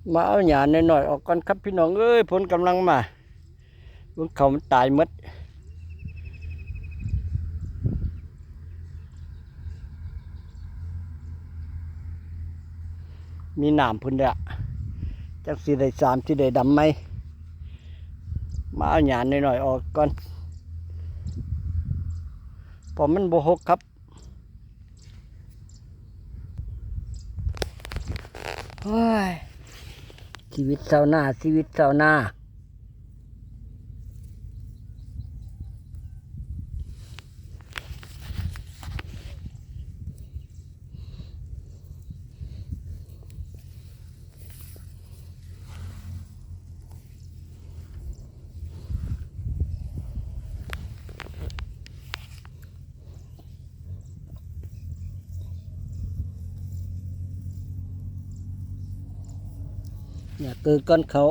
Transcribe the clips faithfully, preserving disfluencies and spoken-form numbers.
มาเอาหญ้าน้อยๆออกก่อนครับพี่น้องเอ้ย ฝนกำลังมา เบิ่งเขามันตายหมด มีน้ำพุ้นแหละ จักสิได้สามสิได้ดำไหม มาเอาหญ้าน้อยๆออกก่อน เพราะมันบ่หกครับ โอ้ย ชีวิตชาวนา ชีวิตชาวนา เนี่ยคือก้อนเขา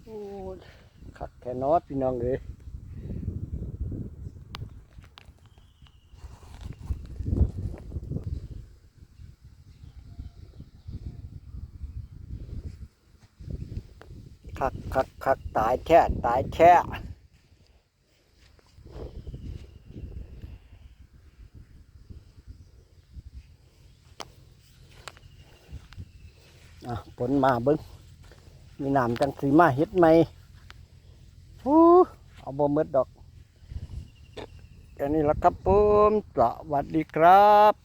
โอ้ย คักแท้เนาะพี่น้องเอ้ย คัก คัก คัก ตายแท้ ตายแท้ อ่ะ ฝนมาเบิ่ง มีน้ำจังสิมาเฮ็ดใหม่ ฮู้ เอาบ่หมดดอก แค่นี้ละครับผม สวัสดีครับ